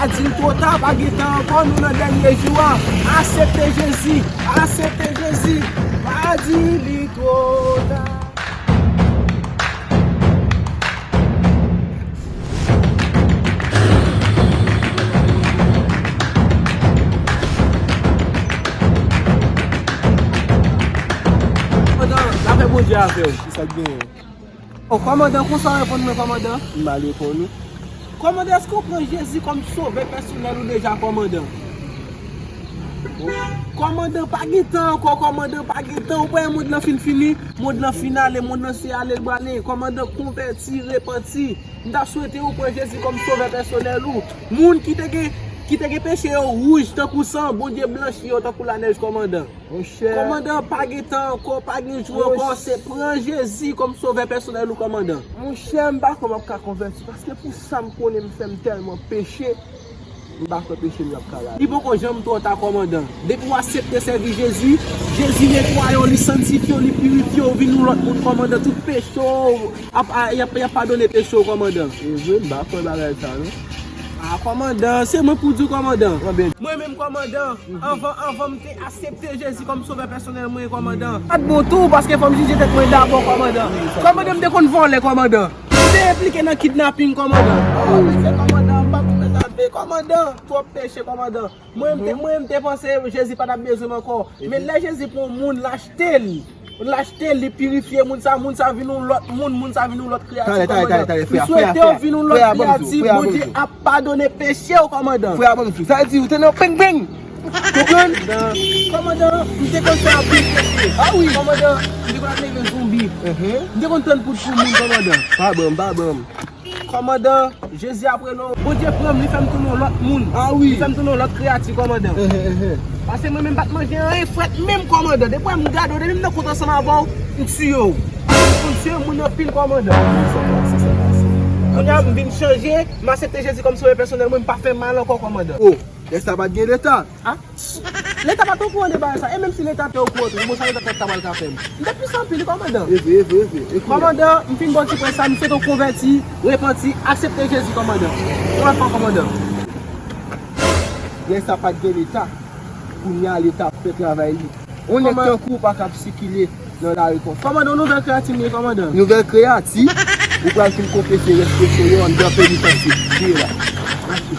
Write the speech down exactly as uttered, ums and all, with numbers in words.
Di l twò ta, pa gen tan ankò, nou nan dènye jou a. Aksepte Jezi, aksepte Jezi, pa di li twò ta. Pandan lapè Bondye avè w. Ki sa k genyen? O kòmandan, konsa w reponn mwen, kòmandan? M mal reponn ou. Kòmandan, èske w pran Jezi kòm sovè pèsonèl ou deja, kòmandan? Kòmandan, pa gen tan ankò, kòmandan, pa gen tan. Ou pa wè mond lan fin fini, mond lan fin ale, mond lan se ale l prale. Kòmandan, konvèti, repanti. M ta swete ou pran Jezi kòm sovè pèsonèl ou. Moun ki te gen, ki te gen peche yo wouj tankou san, Bondye blanchi yo tankou lanèj, kòmandan. Monchè. Kòmandan, pa gen tan ankò, pa gen jou ankò, se pran Jezi kòm sovè pèsonèl ou, kòmandan. Monchè, m pa kwè m ap ka konvèti, paske pou sa m konnen m fè, m tèlman peche, m pa kwè peche m nan ap ka lave. Li poko janm twò ta, kòmandan. Depi w aksepte sèvi Jezi, Jezi netwaye w, li sanntifye w, li pirifye w, w vin yon lòt moun, kòmandan. Tout peche w, ap, a, y ap, y ap padone peche w, kòmandan. E vre, m pa kwè bagay sa, non. A, kòmandan, se mwen pou di w, kòmandan. Mwen menm, kòmandan, anvan, anvan m te aksepte Jezi kòm sovè pèsonèl mwen, kòmandan, pa t bon tou, paske fò m jije tèt mwen dabò, kòmandan. Kòmandan, m te konn vòlè, kòmandan. M te enplike nan kidnaping, kòmandan. O, mesye, kòmandan, m pa konn sa fè, kòmandan. Twòp peche, kòmandan. Mwen, m te, mwen, m te panse Jezi pa t ap bezwen m ankò. Men lè Jezi pran yon moun, l achte l. L achte l, li pirifye moun sa, moun sa vin yon lòt moun, moun sa vin yon lòt kreyati, kòmandan. M swete w vin yon lòt kreyati, Bondye ap padone peche w, kòmandan. Frè a ban m sou. Sa vle di ou te nan peng peng. Konprann? Kòmandan, m te konn fè anpil peche. A wi. Kòmandan, m te konn ap leve zonbi. M te konn tann poud pou moun, kòmandan. Pa ban m, pa ban m. Kòmandan, Jezi ap rele w. Bondye pran m, li fè m tounen yon lòt moun. A wi. Li fè m tounen yon lòt kreyati, kòmandan. Paske mwen menm m pa t manje anyen frèt menm, kòmandan. Depi m gade w, depi m nan kont ansanm avè w, m tiye w. M konn tiye moun anpil, kòmandan. Kounye a m vin chanje, m aksepte Jezi kòm sovè pèsonèl mwen, m pa fè mal ankò, kòmandan. O, lè sa pa t gen Leta. A? Leta pa t okouran de bagay sa. E menm si Leta te okouran tou, bon, sa Leta t ap ta pral ka fè m? M te plis anpil, kòmandan. E vre, e vre, e vre. E kounye a? Kòmandan, m fin ba w ti prèv sa, m swete w konvèti, repanti, aksepte Jezi, kòmandan. Yon lòt fwa, kòmandan. Lè sa pa t gen Leta. Kounye a Leta ap fè travay li. Yon nèg tankou w pa ka ap sikile nan lari konsa. Kòmandan, yon nouvèl kreyati m ye, kòmandan. Nouvèl kreyati? Ou pral fin konfese rès peche w yo anndan penitansye. Kite la. Mache.